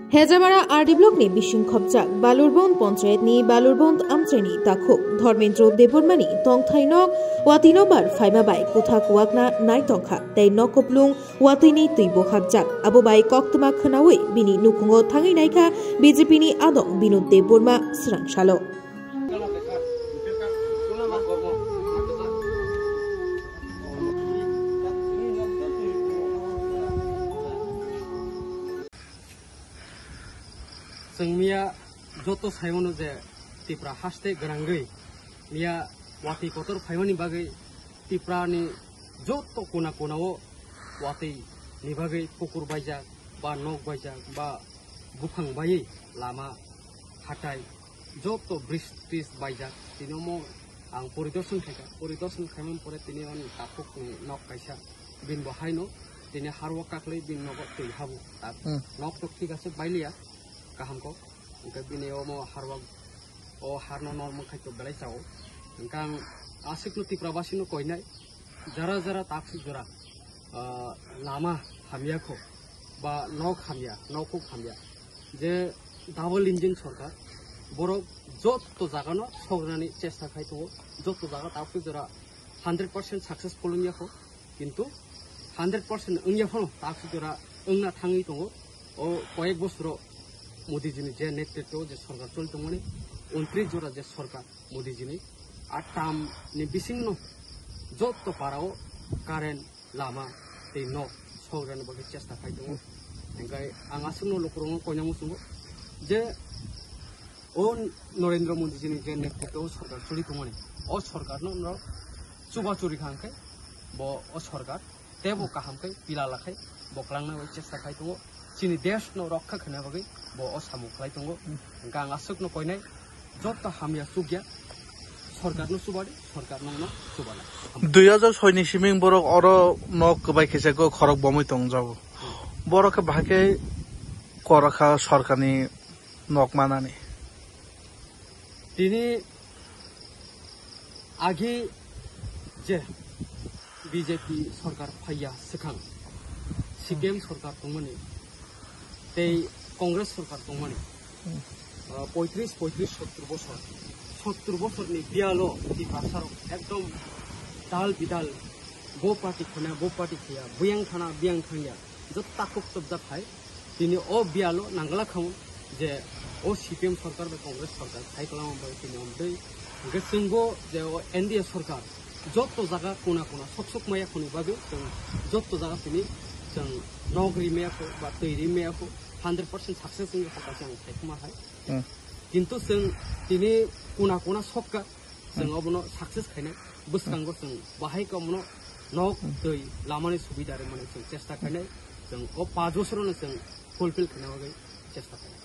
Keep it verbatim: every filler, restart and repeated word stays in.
Hejamara R D block ni bising khopjak Balurbond Panchayat ni Balurbond amchaini takhuk Dharmendra Debbarma ni tongthai nok watwi nokbar phaima bai kwthak wakna nai tongkha tei nok kuplung watwi ni twi bo hapjak. Abo bai koktwma khwnawi bini nukhungo thangwi naikha B J P ni adong Binod Debbarma swrang salo. Chwng miya joto saimano je Tipra haste gwnangwi miya watwi kotor phaimani bagwi Tipra ni joto kona kona o watwi ni bagwi pukur baijak ba nok baijak ba buphang baiwi lama hatai joto bridge tris baijak tini omo ang poridorshan khaikha, poridorshan khaimani pore tini ani takhuk ni nok kaisa bini bo haino tini harwa kaklwi bini nogo twi habu tak Hmm. nok tok thik ase bailiya kaham kok hwnkhe bini omo harwa o harno normal khai to belai chao hwnkhe ang aswkno Tipra basino koinai jara jara takswk jora ah, lama hamya kho ba nok hamya nok kuk hamya je double engine sorkar borok joto jagano sogrinani chesta khai tongo joto jaga takswk jora hundred percent successful wngya kho kintu hundred percent wngya phano takswk jora wngna thangwi tongo o koyek bosoro Modi jini je netritwo je sorkar choli tongmani untris jora je sorkar Modi jini a tam ni bisingno joto parao current lama tei nok sogrinani bagwi chesta khai tongo hwnkhe ang aswkno lukurokno koinangmo chwngo je o Narendra Modi jini je netritwo o sorkar choli tongmani o sorkarno norok chuba churi kha hwnkhe bo o sorkar tebo kaham khe pila lakhai bo kwlangna bai chesta khai tongo chini desh no rokha khaina bagwi bo o samung khlai tongo hwnkhe ang aswkno koinai joto hamya chukya sorkar no chubadi sorkar no no chubana. Dui hajar soi ni siming borok oro nok kwbai khe se khorok bomwi tong jago borok khe bahai khe korakha sorkar ni nok manani. Tini agi je B J P sorkar phaiya swkang C P M sorkar tongmani tei Congress sorkar tongmani ah, poitris poitris sottur bosor sottur bosorni biyalo Tiprasarok ekdom dal bidal bo party khwna bo party khwya buyang thana biyang thangya jota kok tobjak hai tini o biyalo nangla khamu je o C P M sorkar bai Congress sorkar khai kwlama bai tini omtwi hwnkhe chwngbo je o N D A sorkar joto jaga kona kona sok sok maya khoni bagwi chwng joto jaga tini chwng nok ri maya kho ba twi ri maya kho hundred percent success wngwi kha kaisa ang sai khma hai Hmm. Kintu chwng tini kona kona sokka chwng obono success khainai bwskango chwng bahai khe omono nok twi lamani subida rwmani chwng chesta khainai chwng o panch bosorono chwng fulfill khaina bagwi chesta khainai.